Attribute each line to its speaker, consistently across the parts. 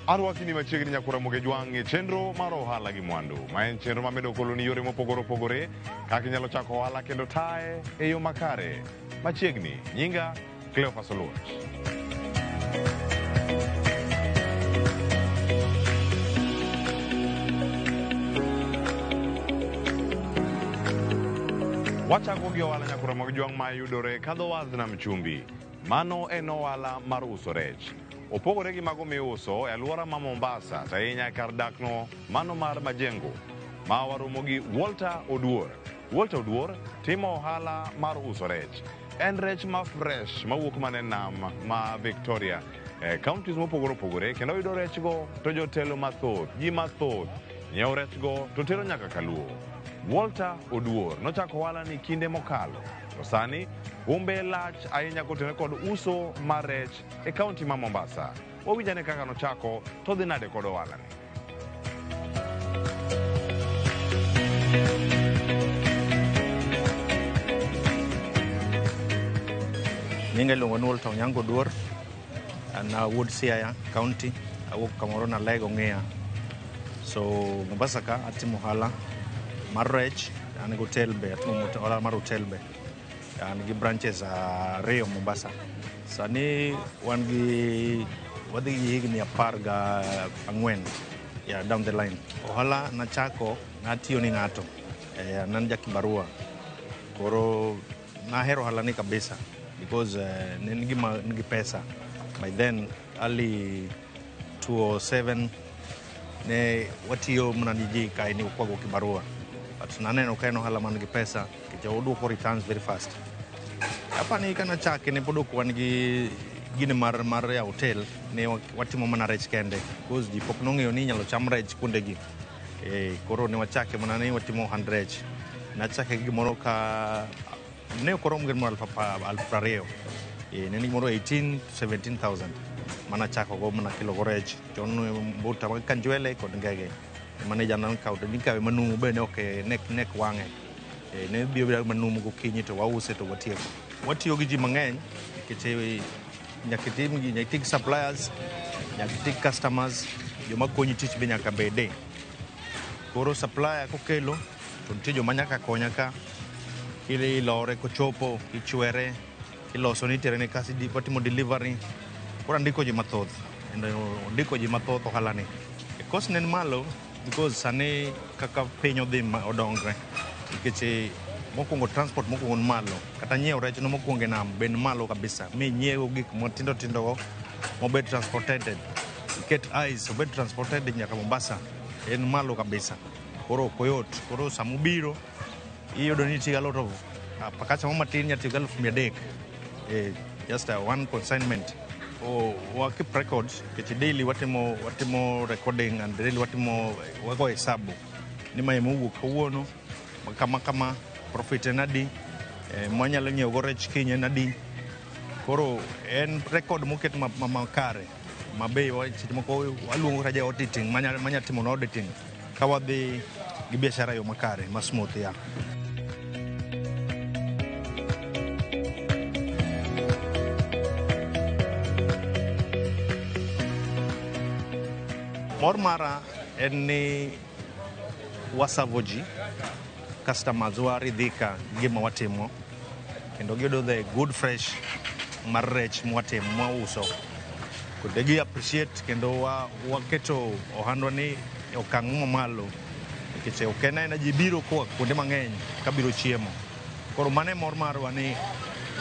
Speaker 1: Arwakini machiegni nyakura Mogejwang' e chenro mar ohala gi mwandu, ma en chenro mamedo koloni yore mopogore opogore kaka inyalo chako ohala kendo taye e yo makare. Machiegni, nyinga Cleophas Oluoch. Wachako gi ohala nyakura Mogejwang' ma yudore kadho wath nam chumbi. Mano en ohala mar uso rech. Opogore gi mago miuso e alwora ma Mombasa, to ahinya kar dakno mano mar Majengo, ma waromo gi Walter Oduor. Walter Oduor timo ohala mar uso rech. En rech ma fresh mawuok mana e nam ma Victoria, e counties mopogore opogore, kendo oyudo rechgo to jotelo mathoth, ji mathoth nyiewo rechgo to tero nyaka Kaluo. Walter Oduor nochako ohala ni kinde mokalo, to sani humbe lach ahinya kotenore kod uso mar rech e kaunti ma Mombasa. Wawinjane kaka nochako to dhi nade kod ohala ni.
Speaker 2: Nyinga iluongo ni Walter Onyango Oduor, an wuod Siaya County, awuok kamoro Nalego Ng'ia. So Mombasa ka atimo ohala mar rech, an gi hotel be, atimo ohala mar hotel be. An gi branches ariyo Mombasa. Sani wan gi wadhi gi higni 14, yeah, down the line. Ohala nachako natiyo ni ng'ato, ne an ja kibarua. Koro nahero ohala ni kabisa because ne en gima nigi pesa. By then early 2007 ne watiyo mana ni ji kae ni kwago kibarua. But naneno ka en ohala man gi pesa nikech oduoko returns very fast. Apani ka nachake ne pod ok wan gi gini mar yawo hotel, ne watimo mana rech kende because ji pok nong'eyo ni inyalo cham rech kuondegi. Koro ne wachake mana ni watimo ohand rech. Nachake gi gimoro ka ne ok orom gi gimoro 20,000. Ne en gimoro 18 to 17,000 mana chako go mana kelo go rech. Chon mbuta mag kanjwele kod ngege. Mane jana nokawo to nikawe manumu be ne ok nek wang'e. Ne biro manumu gokinyi to wause to watieko. Watiyo gi ji mang'eny nikech nyaka itim gi, nyaka iti gi suppliers, nyaka iti gi customers, joma konyi tich be nyaka bede. Koro supplier kokelo to nitie joma nyaka konya ka, ilore kochopo, ichwere, iloso ni itere ne kasi watimo delivery. Koro andiko ji mathoth, kendo ondiko ji mathoth ohala ni. Cost ne ni malo because sani kaka piny odhi odongre, nikech mokwongo transport mokwongo ni malo, kata nyiewo rech no mokwongo e nam be ni malo kabisa. Mi nyiewo gik matindo tindo go mobed transported, iket ice obed transported nyaka Mombasa, en malo kabisa. Koro ok oyot. Koro samobiro iyudo ni itiyo gi a lot of pakacha mo matin nyalo tiyo gi 300,000, just one consignment. Wa keep records nikech daily watimo recording and daily watimo wago hesabu ni mae mowuok kawuono kama kama profit en adi, mwanyalo nyiewo go rech kiny en adi. Koro en record moket makare ma be seche moko waluongo kata ja auditing manya timo auditing ka wadhi gi biashara yo makare ma smooth ya. Mor mara en ni wasavo ji, customers waridhika gi gima watimo kendo giyudo the good fresh mar rech mwatimo mwauso. Kendo gi appreciate kendo waketo ohandwa ni e okang' mamalo nikech ok en aena ji biro koa kuonde mang'eny kabiro chiemo. Koro mano e mor marwa ni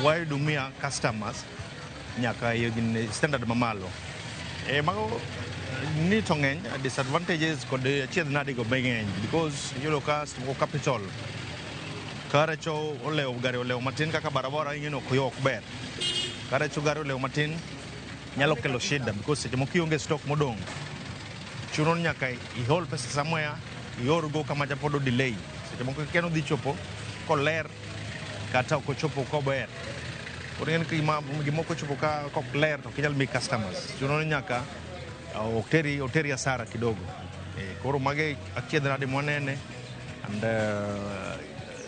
Speaker 2: wahudumia customers nyaka e standard mamalo. Mago Ni to ng'eny disadvantages kod achiedh nade go be ng'eny, because iyudo ka seche moko capital ka rech olewo, gari olewo matin kaka barabara ing'e ni ok yo ok ber. Ka rech gari olewo matin nyalo kelo shida, because seche moko ionge stock modong', chuno ni nyaka ihol pesa somewhere iorgo kama cha pod o delay. Seche moko kia nodhi chopo koler kata ok ochopo kober. Koro ing'e ni gima ok ochopo ka ok ler to ok inyal mi customers, chuno ni nyaka oteri hasara kidogo. Koro mage achiedh nade mwanene. And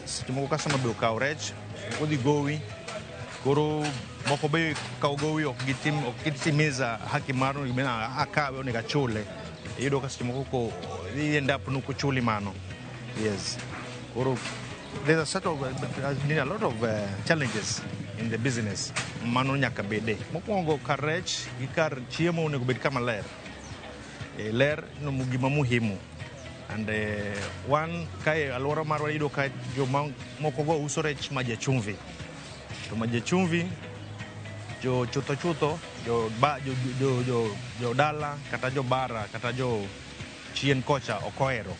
Speaker 2: seche moko customer be okawo rech odhi gowi, koro moko be kawo gowi ok gitim, ok gitimiza haki mar gimina akawe onego achule. Iyudo ka seche moko ko end up nuk ochuli mano. Yes, koro there's a sort of has been a lot of challenges in the business. Mano nyaka bede. Mokwongo, kar rech gi kar chiemo onego bed kama ler. Ler no gima muhimu. And wan kae alwora marwa iyudo ka joma moko go uso rech maji ya chumvi, to maji ya chumvi jo chutho chutho jo, ba, jo, jo, jo, jo dala kata jo bara kata jo chien kocha ok ohero.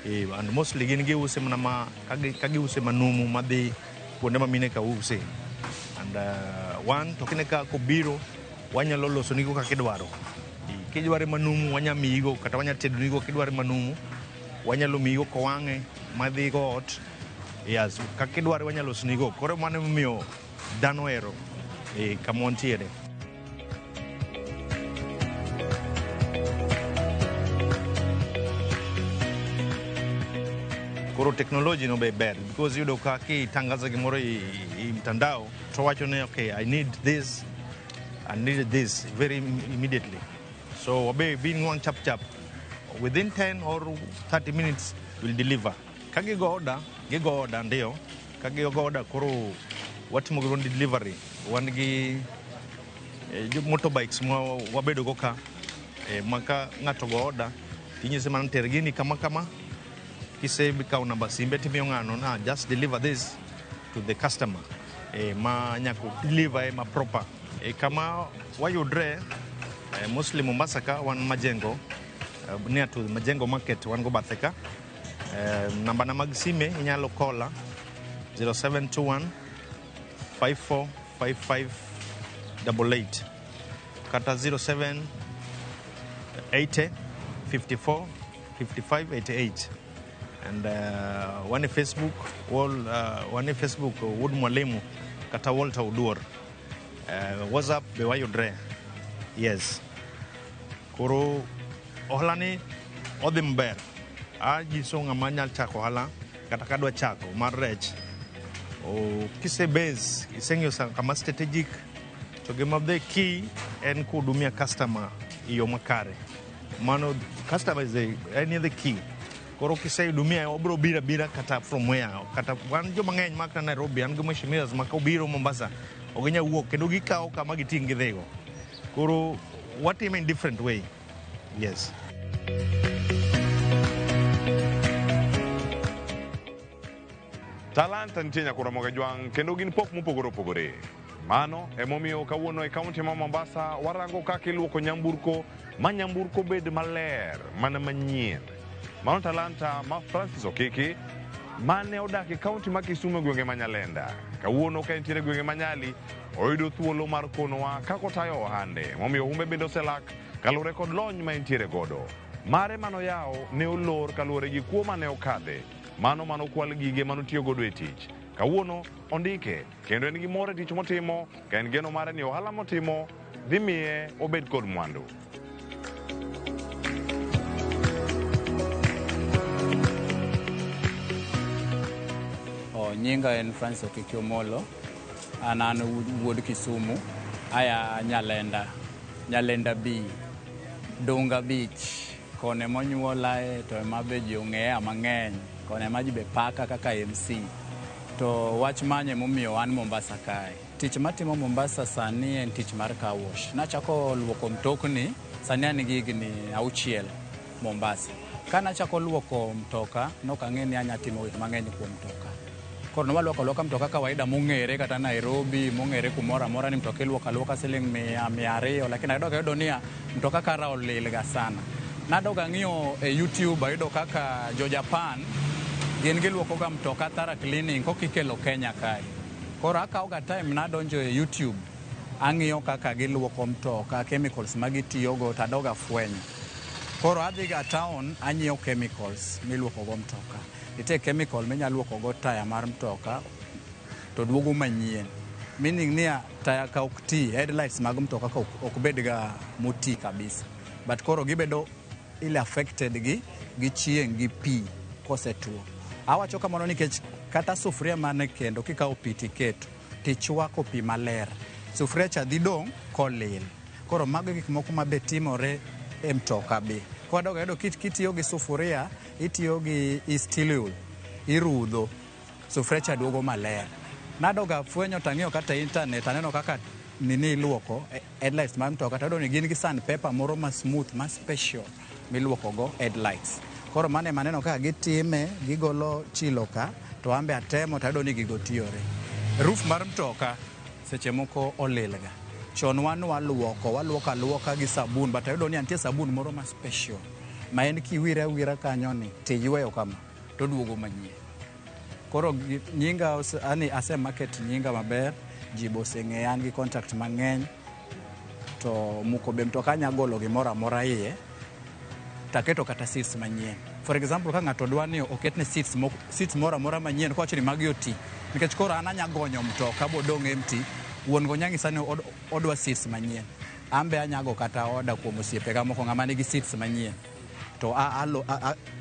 Speaker 2: And mostly gin giuse mana ma ka giuse manumu madhi kuonde ma mine ka use. And wan to kine ka kobiro wanyalo loso nigo kaka idwaro. Kidware manumu wanya miyigo, kata wanya tedo nigo. Kidware manumu wanyalo miyigo kowang'e madhi go ot. Yes, kaka idware wanyalo loso nigo. Koro mano emomiyo dhano ohero kama wantiere. Koro technology no be ber, because iyudo ka kitangaza gimoro i mtandao to wacho ni, "Okay, I need this, I need this very immediately." So wabe being one chap chap within 10 or 30 minutes will deliver. Ka gigo order, gigo order ndio ka gigo order, koro watimo gi delivery. Wan gi motorbikes ma wabedo go ka, ma ka ng'ato go order tinyise mana ter gini kama kama. Kisekawo namba simbe timiyo ng'ano na just deliver this to the customer, ma nyaka deliver ma proper. Kama wayudre, mostly Mombasa ka wan Majengo, near to Majengo market, wan go bathe ka. Namba na mag sime inyalo kola 0721 545588 kata 07 80 54 55 88. And wan e Facebook wall, wan e Facebook Wuod Mwalimu kata Walter Oduor. WhatsApp be wayudre. Yes, koro ohala ni odhi maber. Anyiso ng'ama nyalo chako ohala kata kadwa chako mar rech, kise base iseng'iyo kama strategic, to gima the key en kuhudumia customer e yo makare. Mano customer is the, en the key. Koro kisehudumia obiro biro abira kata from where, kata wan joma ng'eny ma kata Nairobi an gi mheshimiwas ma kobiro Mombasa ok ginyal wuok kendo gikawo kama giting' gidhigo. Koro watime in different way. Yes.
Speaker 1: Talanta nitie nyakora Jwang' kendo gin pok mopogore opogore. Mano emomiyo kawuono e kaunti ma Mombasa warango kaka iluoko nyamburko ma nyamburko bed maler mana manyien. Mano talanta ma Francis Okiki mane odak e kaunti ma Kisumu e gwenge ma Nyalenda. Kawuono ka entiere e gwenge ma Nyali, oyudo thuolo mar konowa kaka otayo ohande. Momiyo humbe bende oselak kaluwore kod lony ma entiere godo. Mare manoyawo ne olor kaluwore gi kuo mane okadhe. Mano manokwal gige manotiyo godo e tich. Kawuono ondike kendo en gi mor e tich motimo ka en geno mare ni ohala motimo dhi miye obed kod mwandu.
Speaker 3: Oh, nyinga en Francis Okiki Omolo. An wuod Kisumu. Aya Nyalenda. Nyalenda B. Dunga Beach. Kone monyuolae to ema be ji ong'eya mang'eny. Kone ema ji be paka kaka MC. To wach manye momiyo an Mombasa kae. Tich matimo Mombasa sani en tich mar car wash. Nachako luoko mtokni, sani an gi higni 6 Mombasa. Ka nachako luoko mtoka, nok ang'e ni anya timo gik mang'eny kuom mtoka. Koro nwaluoko aluoka mtoka kawaida mong'ere kata Nairobi, mong'ere kumoro amora ni mtoka iluoko aluoka siling 100, 200, lakini ayudo kayudo niya mtoka kara olil ga sana. Nadok ang'iyo e YouTube ayudo kaka jo Japan gin giluoko ga mtoka thorough cleaning kokikelo Kenya kae. Koro akawo ga time nadonjo e YouTube ang'iyo kaka giluoko mtoka, chemicals ma gitiyogo to adog afwenyo. Koro adhi ga town anyiewo chemicals miluoko go mtoka. Nitie chemical minyalo luoko go taya mar mtoka to duogo manyien. Meaning niya taya ka ok ti, headlights mag mtoka ka ok bed ga moti kabisa. But koro gibedo ile affected gi chieng' gi pi kosetuo. Awacho kamano nikech kata sufuria man e kendo kikawo pi tiketo tichwako pi maler, sufuria cha dhi dong' kolil. Koro mago e gik moko ma be timore e mtoka be. Koro adog ayudo kitiyo gi sufuria, itiyo gi steel wool, irudho, sufuria cha duogo maler. Nadog afwenyo tang'iyo kata e internet aneno kaka nini iluoko headlights mar mtoka tayudo ni gin gi sandpaper moro ma smooth ma special miluoko go headlights. Koro mano ema aneno kaka gitime, gigolo chilo ka to an be atemo tayudo ni gigo tiyore. Roof mar mtoka seche moko olil ga. Chon wan waluoko, waluoko aluoka gi sabun, but ayudo ni nitie sabun moro ma special ma en kiwire awira kanyo ni tiyweyo kama toduogo manyien. Koro nyinga ani ase market nyinga maber, ji be oseng'eya, an gi contact mang'eny to muko be mtoka anya golo gimoro amora iye taketo kata seats manyien. For example, ka ng'ato dwa ni oketne seats, seats moro amora manyien kowacho ni magi oti, nikech koro an anya gonyo mtoka bodong' empty, wuon go nya nyisa ni odwa seats manyien. An be anyago kata order kuom osiepega moko ng'ama nigi seats manyien. To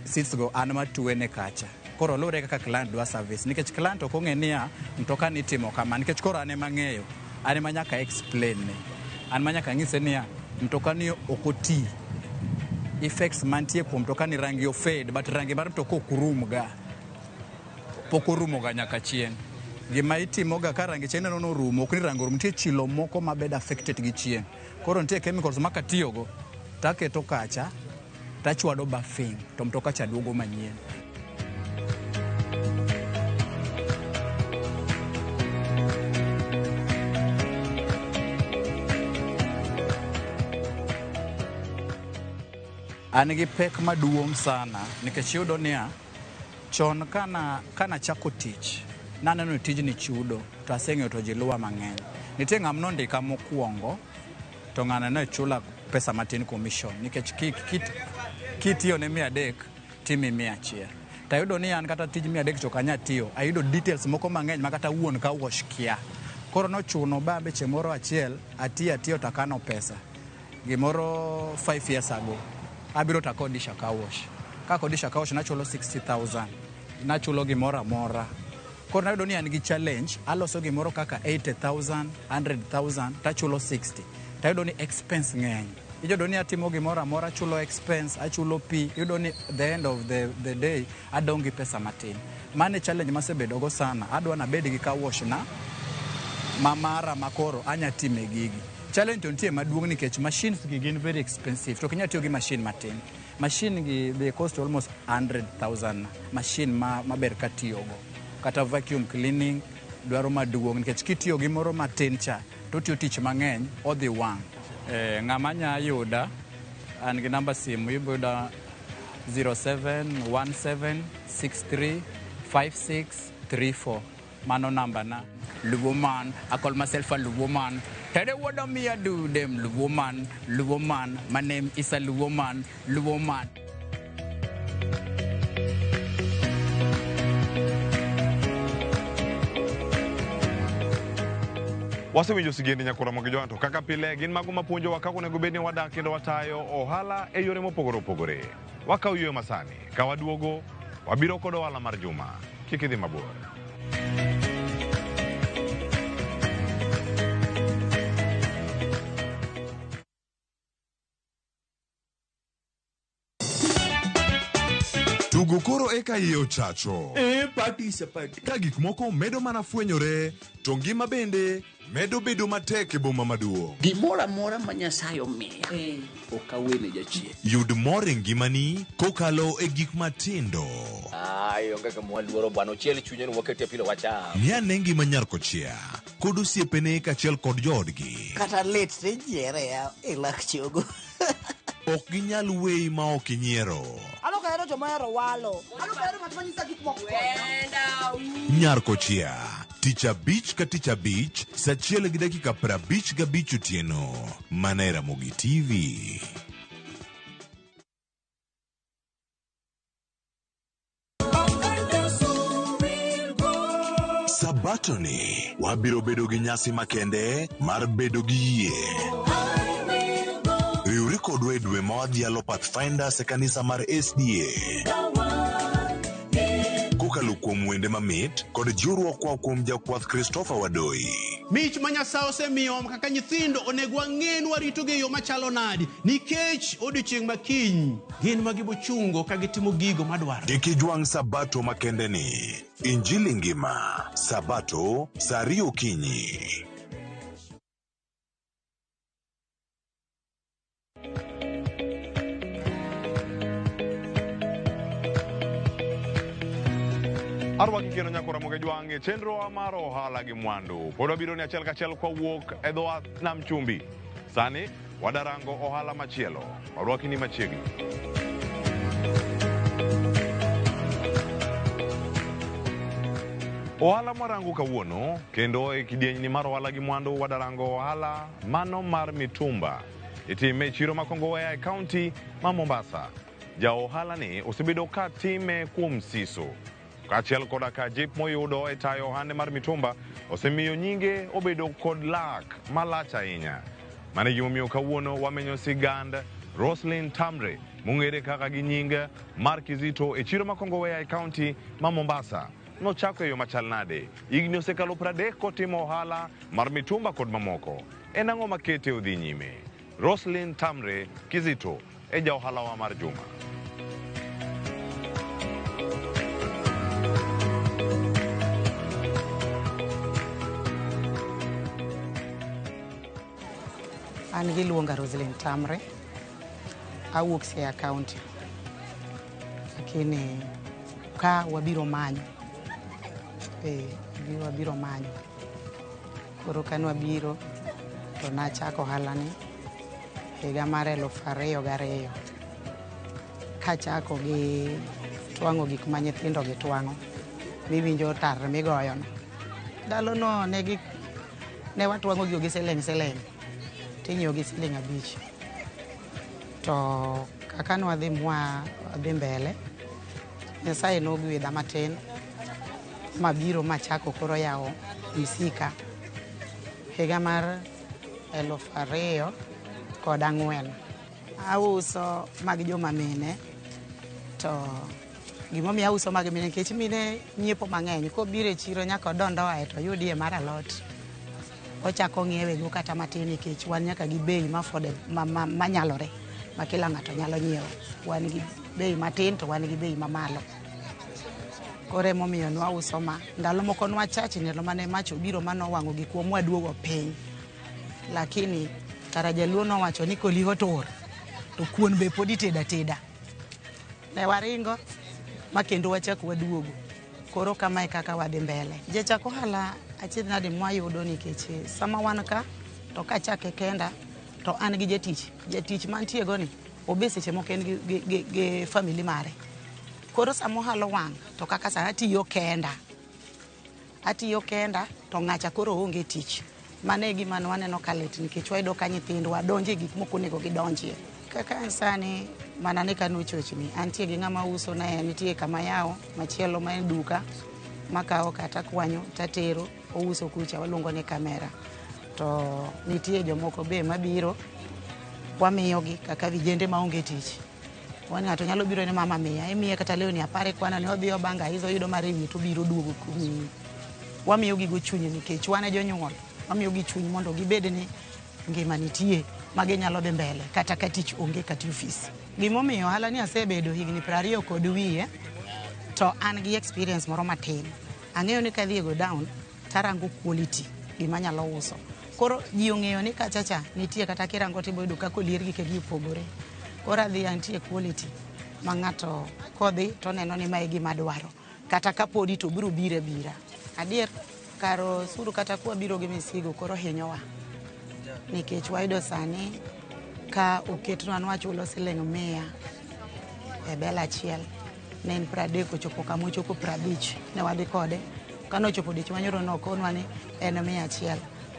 Speaker 3: seats go an matwene kacha. Koro luwore kaka client dwa service nikech client ok ong'e niya mtoka ni itimo kama nikech koro an ema ang'eyo, an ema nyaka explain ne. An ma nyaka anyise niya mtoka ni ok oti. Effects mantie kuom mtoka ni rangi o fade but rangi mar mtoka ok rum ga. Pok orumo ga nyaka chieng'. Gima itimo ga ka rangi cha ineno norumo, ok ni rangi orumo, nitie chilo moko mabedo affected gi chieng'. Koro nitie chemicals ma katiyogo taketo kacha tachwado buffing to mtoka cha duogo manyien. An gi pek maduong' sana nikech iyudo niya, chon kana chako tich, naneno ni tijni chudo to aseng'eyo to ji luwa mang'eny. Nitie ng'ama nondika mokwongo to ng'ano ne chula pesa matin commission nikech kitiyo ne 300 timiyi 100. Tayudo ni an kata tij 300 to ok anya tiyo. Ayudo details moko mang'eny ma kata wuon car wash kia. Koro nochuno ba beche moro achiel atiyo atiyo to akano pesa. Gimoro 5 years ago abiro takodisha car wash. Kakodisha car wash nachulo 60,000. Nachulo gimoro amora. Koro nayudo ni an gi challenge, aloso gimoro kaka 80,000, 100,000 tachulo 60. Tayudo ni expense ng'eny. Iyudo ni atimo gimoro amora, achulo expense, achulo pi, iyudo ni the end of the day adong' gi pesa matin. Mano e challenge masebedo go sana. Adwa nabed gi car wash na ma mara ma koro anya time gigi. Challenge to nitie maduong' nikech machines gi gin very expensive. To ok inyal tiyo gi machine matin. Machine gi they cost almost 100,000. Machine maber katiyogo. Kata vacuum cleaning dwaro maduong' nikech kitiyo gi moro matin cha to otiyo tich mang'eny odhi wang'. Ng'ama nya yuda an gi namba simu ibo yuda 0717635634. Mano namba na. Luo man, I call myself a Luo man. Tell them what me I do them Luo man, Luo man. My name is a Luo man, Luo man.
Speaker 1: Wasewinjo sigendni nyakora mag jowan to kaka pile gin mago mapuonjowa kaka onego bed ni wadak kendo watayo ohala e yore mopogore opogore. Wakaw yueyo masani, ka waduogo wabiro kod ohala mar juma. Kik idhi mabor.
Speaker 4: Tugo koro Koro eka iye ochacho.
Speaker 5: Eh, party is a party.
Speaker 4: Ka gik moko medo mana fwenyore, to ngima bende medo bedo matek e boma maduong'.
Speaker 6: Gimoro amora ma Nyasaye omiya ok awene jachien.
Speaker 4: Yud mor e ngimani kokalo e gik matindo.
Speaker 7: Ai, onge gima waluoro bwana, ochiel chunye ni waketie pilo wacham.
Speaker 4: Ng'i ane ngima nyar kochia kod osiepene kaachiel kod joodgi.
Speaker 8: Kata lit tinyiere ya e lak chogo.
Speaker 4: Ok ginyal weyi ma ok inyiero.
Speaker 9: An ok ahero joma ohero walo. An ok ahero ng'at ma nyisa gik moko.
Speaker 4: Nyar kochia tich abich ka tich abich saa achiel gi dakika 55 otieno mana e Ramogi TV. Sabato ni wabiro bedo gi nyasi makende mar bedo gi yie. Riwri kodwa e dwe ma wadhialo Pathfinders e kanisa mar SDA. Kokalo kuom wende mamit kod jiwruok koa kuom jakwath Christopher Wadoi.
Speaker 5: Mich ma Nyasaye osemiyowa kaka nyithindo onego wang'e ni waritogi e yo machalo nadi nikech odiochieng' ma kiny gin ma gibochungo ka gitimo gigo madwarore.
Speaker 4: Kik ijwang' sabato makende ni. Injili ngima. Sabato saa 2 okinyi.
Speaker 1: Arwaki kendo nyako Ramogi Jwang' e chenrowa mar ohala gi mwandu. Pod wabiro ni achiel kachiel kwawuok e dho wath nam chumbi. Sani wadarango ohala machielo. Warwaki ni machiegni. Ohala mwarango kawuono kendo e kidienyni mar ohala gi mwandu wadarango ohala mano mar mitumba. Itime e chiro ma Kongowea e kaunti ma Mombasa. Ja ohala ni osebedo ka time kuom siso. Kaachiel koda ka jip moyudo e tayo ohande mar mitumba osemiyo nyinge obedo kod lak malach ahinya. Mano e gimomiyo kawuono wamenyo sigand Roslyn Tamre mong'ere kaka gi nying mar Kizito e chiro ma Kongowea e kaunti ma Mombasa. Nochako e yo machal nade? Higni osekalo 30 kotimo ohala mar mitumba kod mamoko. En ang'o makete odhi nyime? Roslyn Tamre Kizito e ja ohalawa mar juma.
Speaker 10: An giluonga Roslyn Tamre, awuok Siaya County. Lakini ka wabiro manyo. Wabiro manyo. Koro ka nwabiro to nachako ohala ni higa mar 2002. Kachako gi twang'o gik ma nyithindo gi twang'o miwinjo tar migoyo no. Ndalo no ne watwang'o gigo gi siling' siling'. Tinyiewo gi siling' 5. To kaka nwadhi mwa dhi mbele, Nyasaye nogwedha matin mabiro machako koro yawo msika higa mar 2004. Auso mag joma mine, to gimomiyo auso mag mine nikech mine nyiepo mang'eny. Kobiro e chiro nyaka odond oae to oyudie mar alot. Ochako ng'iewe go kata matin nikech wan nyaka gi bei manyalore ma kila ng'ato nyalo nyiewo. Wan gi bei matin to wan gi bei mamalo. Koro emomiyo nwauso ma. Ndalo moko nwachach ndalo mane mach obiro manowang'o gikwa mwaduogo piny. Lakini kara jaluo nowacho ni koliho tur to kuon be pod itedo ateda. Ne waringo ma kendo wachako waduogo. Koro kamae kaka wadhi mbele. Jachak ohala achiedh nade mwayudo nikech sama wan ka to kachake kenda to an gi jatich. Jatich mantie go ni obe seche moko en gi family mare. Koro sama ohala owang' to kaka sani atiyo kenda. Atiyo kenda to ng'acha koro onge tich. Mano e gima nwaneno ka lit nikech wayudo ka nyithindwa donjo e gik mok onego gidonjie. Kaka an sani mana ni kanochochni, antie gi ng'ama uso ne nitie kama yawo machielo ma en duka makawo kata kwanyo tatero ouso kucha waluongo ni kamera. To nitie jomoko be mabiro wamiyogi kaka vijende maonge tich. Wan ng'ato nyalo biro ni mama miya, imiye kata lewni 10 kwana ni odhi obanga hizo oyudo mar ewiye to obiro duogo kumiyi. Wamiyogi go chuny nikech wan e jonyuol. Wamiyogi chuny mondo gibed ni ngima nitie ma ginyalo dhi mbele kata ka tich onge kata e ofis. Gimomiyo ohala ni asebedo higni 20 kod wiye, To an gi experience moro matin. Ang'eyo ni kadhi e go down tarango quality gima anyalo uso. Koro ji ong'eyo ni kachacha nitie kata kirango tibo yudo kaka oliergi kegi opogore. Koro adhi antie quality ma ng'ato kodhi to oneno ni mae e gima adwaro. Kata kapodi to obiro biro abira. Adier kar osuru kata kwabiro gi misigo koro hinyowa. Nikech wayudo sani ka oketnwa ni wachulo siling 100 e bel achiel. Ne en 30 ochopo kama ochopo 50 ne wadhi kode. Kanochopo odiochieng' manyoro nokonwa ni en 100.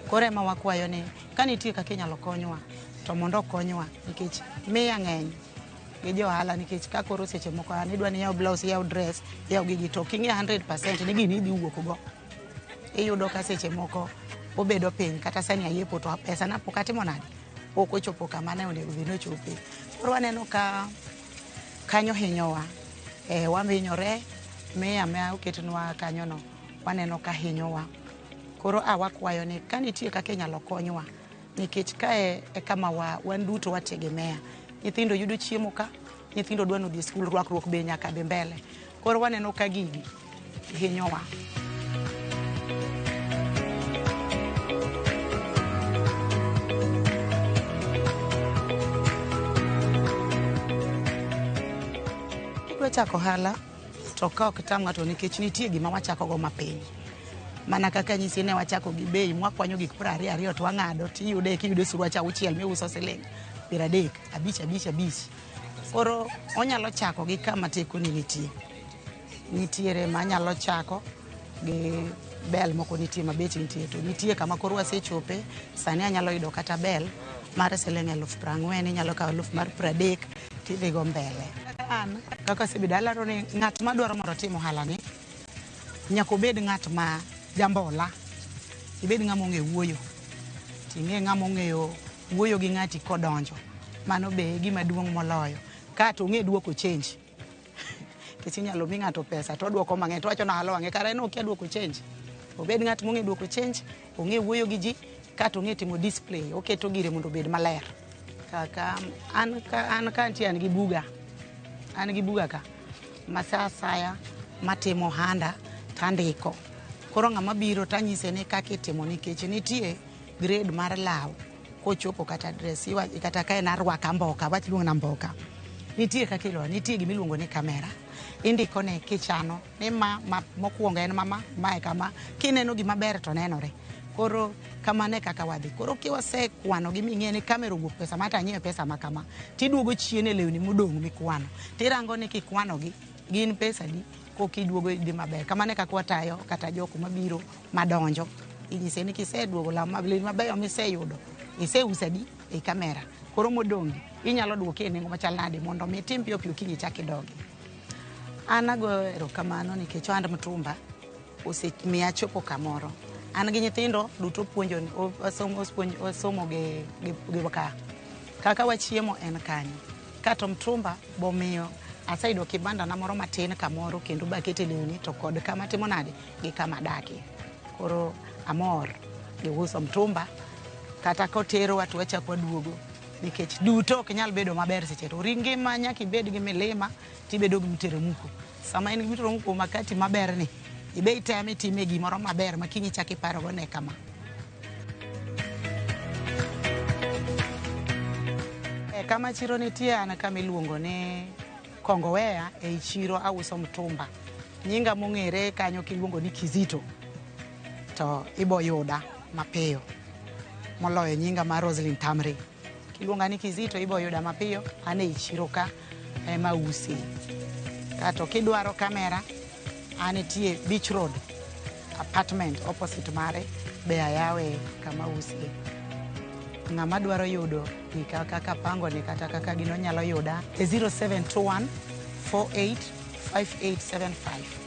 Speaker 10: Koro ema wakwayo ni ka nitie kaka inyalo konywa to mondo okonywa nikech 100 ng'eny gi jo ohala nikech ka koro seche moko an idwa ni iyaw blouse, iyaw dress, iyaw gigi to ok ing'e 100% ni gini idhi wuok go. Iyudo ka seche moko obedo piny kata sani ayiepo to pesa na pok atimo nade? Pok ochopo kama ne onego bed ni ochope. Koro waneno ka kanyo hinyowa. Wahinyore, 100 ma oketnwa kanyono waneno ka hinyowa. Koro a wakwayo ni ka nitie kaka inyalo konywa nikech kae e kama wan duto wategemea. Nyithindo yudo chiemo ka, nyithindo dwa ni odhi e skul, rwakruok be nyaka dhi mbele. Koro waneno ka gigi hinyowa. Kidwa chako ohala to ka ok tam ng'ato nikech nitie gima wachako go mapiny. Mana kaka nyisi ne wachako gi bei mwakwanyo gik 22 2 to wang'ado tiyude kiyudo suruache 6 miuso siling 30, 5 5 5. Koro onyalo chako gi kama tekoni nitie. Nitiere manyalo chako gi bel moko nitie ma bech nitie to nitie kama koro wasechope sani anyalo yudo kata bel mar siling 40,000 inyalo kawo 30,000 tidhigo mbele. An kaka asebedo alaro ni ng'at madwaro mondo otim ohala ni nyaka obed ng'at ma jambola, ibed ng'ama ong'e wuoyo, ting'e ng'ama ong'eyo wuoyo gi ng'ati kodonjo. Mano be e gima duong' moloyo. Kato ong'e duoko change. Nikech inyalo mi ng'ato pesa to oduoko mang'eny to owacho ni ohala wang'e kara en okia duoko change. Obed ng'at mong'e duoko change, ong'e wuoyo gi ji, kato ong'e timo display, oketo gire mondo obed maler. Kaka an ka antie an gi buga. An gi buga ka ma sa asaya matimo ohanda tandiko. Koro ng'ama biro tanyise ni kaka itimo nikech nitie grade mar law kochopo kata dress kata ka en arwaka mboka, wach luong na mboka. Nitie kaka iluongo, nitie gima iluongo ni kamera. Indiko ne kichano ni ma mokwongo en mama, mae kama. Kineno gima ber to nenore. Koro kamano e kaka wadhi. Koro kiwasekwano gi ming'e ni kamera owuok pesa ma to anyiewe pesa ma kama. Tiduogo chien e lewni modong' mikwano. Tirango ni kikwanogi gin pesa di kokiduogo idhi maber. Kamano e kaka watayo kata jok mabiro madonjo. Inyise ni kiseduogo law lewni mabeyo miseyudo, iseuso adi ei kamera. Koro modong' inyalo duoke e nengo machal nade mondo mi itim piyo piyo kiny ichak idogi. An agoyo erokamano nikech ohand mtumba osemiya achopo kamoro. An gi nyithindo duto puonjo osomo gi ka. Kaka wachiemo en kanyo. Kato mtumba bomiyo aseyudo kibanda na moro matin kamoro kendo bakete lewni to kod kama timo nade gi kama adakie. Koro amor gi uso mtumba kata koterowa to wachako waduogo nikech duto ok nyal bedo maber seche to ngima nyaka ibed gi milima tibedo gi mteremko. Sama in gi mteremko makati maber ni ibe iteme itime gimoro maber ma kiny ichak iparogo ne kama. Kama chiro nitie an kama iluongo ni Kongowea ei chiro auso mtumba. Nyinga mong'ere kanyo kiluongo ni Kizito to ibo yuda mapiyo moloyo nyinga mar Roselyn Tamre. Kiluonga ni Kizito ibo yuda mapiyo, an ei chiro ka ema use. Kato kidwaro kamera anitie Beach Road apartment opposite mare be ayawe kama usie. Ng'ama dwaro yudo gika kaka pango ni kata kaka gino nyalo yuda e 0721 48 5875.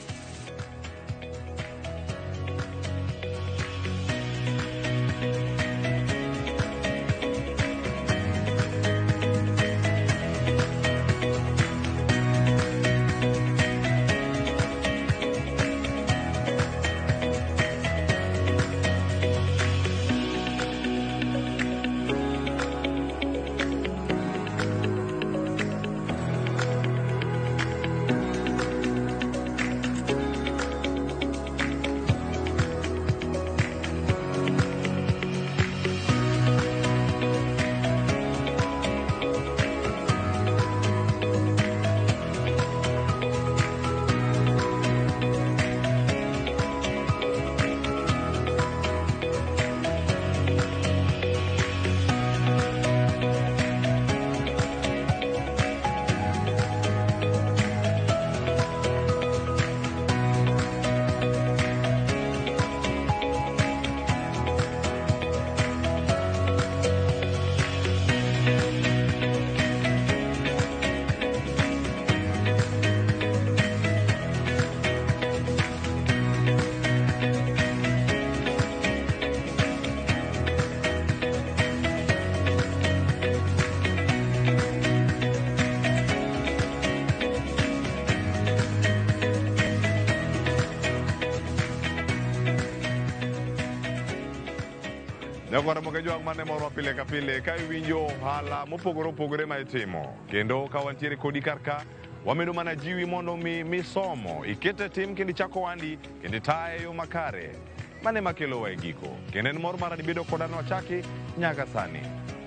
Speaker 1: Nyakwar Ramogi Jwang' mane morwa pile ka pile ka iwinjo ohala mopogore opogore ma itimo. Kendo ka wantiere kodi kar ka, wamedo mana jiwi mondo mi misomo, ikete tim kendo ichak ohandi kendo itaye e yo makare. Mano ema kelowa e giko. Kendo en mor mara ni bedo koda nwachaki nyaka sani.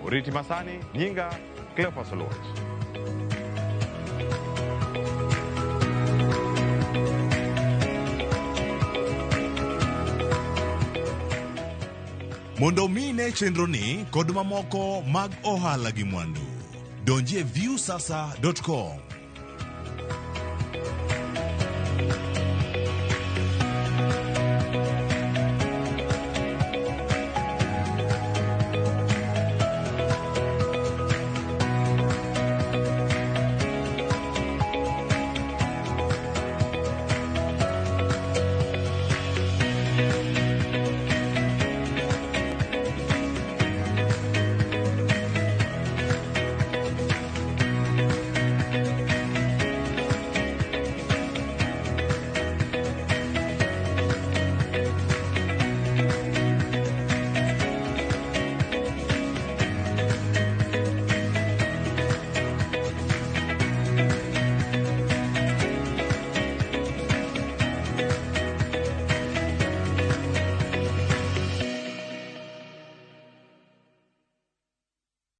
Speaker 1: Oriti masani, nyinga Cleophas Oluoch.
Speaker 4: Mondo omi ine chenroni kod mamoko mag ohala gi mwandu, donji e viusasa.com.